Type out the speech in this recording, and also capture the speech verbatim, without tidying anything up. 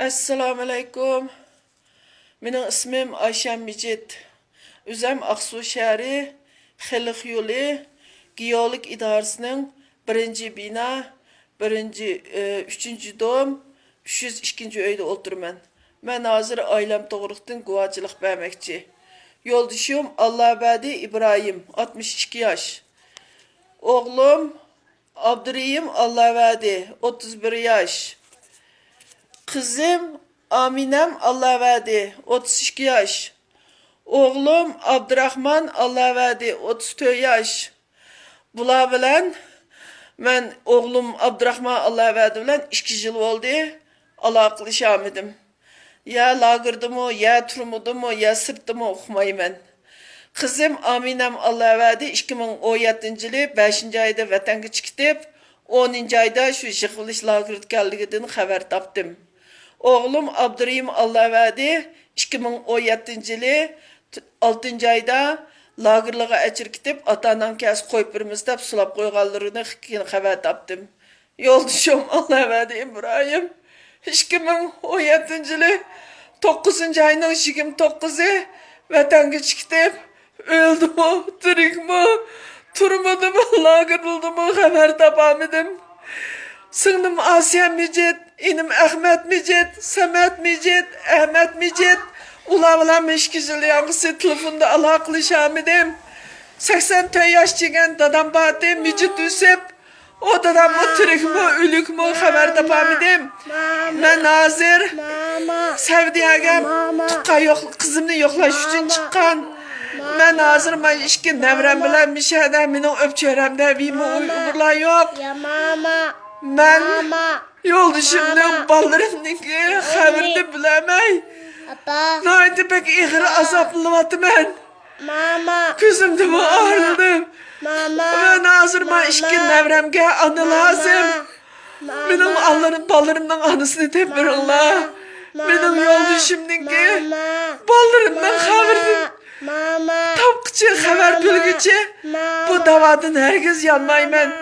ئەسسالامۇئەلەيكۇم. مېنىڭ ئىسمىم ئايشەم مىجىت. ئۆزەم ئاقسۇ شەھىرى خېلىق يولى گېئولوگ ئىدارىسىنىڭ بىرىنچى بىنا، بىرىنچى، ئى، ئۈچىنچى دوم، ئۈچ يۈز ئىككىنچى ئۆيدە ئولتۇرىمەن. مەن ھازىر ئائىلەم توغرىلىقتىن گۇۋاھچىلىق بەرمەكچى. يولدىشىم ئاللابەدى ئىبراھىم، ئاتمىش ئىككى ياش. ئوغلۇم ئابدۇرېھىم ئاللاۋەدى، ئوتتۇز بىر ياش. قىزىم ئامىنەم ئاللاۋەدى، ئوتتۇز ئىككى ياش. ئوغلۇم ئابدۇراخمان ئاللاۋەدى، ئوتتۇز تۆت ياش. بۇلار بىلەن مەن ئوغلۇم ئابدۇراخمان ئاللاۋەدى بىلەن ئىككى يىل بولدى، ئالاقىلىشالمىدىم. يا لاگېردىمۇ، يا تۈرمىدىمۇ، يا سىرتتىمۇ ئۇقمايمەن. قىزىم ئامىنەم ئاللاۋەدى ئىككى مىڭ ئون يەتتىنچى يىلى بەشىنچى ئايدا ۋەتەنگە چىقىپ، ئونىنچى ئايدا شۇ يىغىۋېلىش لاگېرىدىكەنلىكىدىن خەۋەر تاپتىم. ئوغلۇم ئابدۇرېھىم ئاللاۋەدى ئىككى مىڭ ئون يەتتىنچى يىلى ئالتىنچى ئايدا لاگېرلارغا ئەچىرىپ كېتىپ، ئاتا-ئاناڭ كەلسە قويۇپ بېرىمىز دەپ سولاپ قويغانلىرىنى كېيىن خەۋەر تاپتىم. يولدىشىم ئاللاۋەدى ئىبراھىم ئىككى مىڭ ئون يەتتىنچى يىلى توققۇزىنچى ئاينىڭ يىگىرمە توققۇزى ۋەتەنگە چىقىپ، ئۆلدىمۇ، تىرىكمۇ، تۈرمىدىمۇ، لاگېردىمۇ خەۋەر تاپالمىدىم. سىڭلىم ئاسىيە مىجىت، ئىنىم ئەخمەت مىجىت، سەمەت مىجىت، ئەخمەت مىجىت، ئۇلار بىلەن مەن ئىككى يىل ياڭزىسى تېلېفوندا ئالاقىلىشالمىدىم. سەكسەن تۆت ياش دېگەن دادام بارتى، مىجىت يۈسۈپ. ئۇ داداممۇ تىرىكمۇ، ئۆلۈكمۇ خەۋەر تاپالمىدىم. مەن ھازىر سەئۇدىيەگە تۇغقان يوق، قىزىمنى يوقلاش ئۈچۈن چىققان. مەن ھازىر مانا ئىككى نەۋرەم بىلەن مىشەدە، مېنىڭ ئۆپچۆرەمدە ۋىمۇ ئۇيغۇرلار يوق. مەن يولدىشىمنىڭ بالىلىرىمنىڭكى خەۋىرىنى بىلەلمەي ناھايىتى بەك ئېغىر ئازابلىنىۋاتىمەن. كۆزۈمدىنمۇ ئايرىلدىم. مەن ھازىر مانا ئىككى نەۋرەمگە ئانا لازىم. مېنىڭ ئانىلىرىم، بالىلىرىمنىڭ ئانىسىنى تېپىپ بېرىڭلار. مېنىڭ يولدىشىمنىڭكى، بالىلىرىمنىڭ خەۋىرىنى تاپقىچە، خەۋەر بىلگۈچە بۇ داۋادىن ھەرگىز يانمايمەن.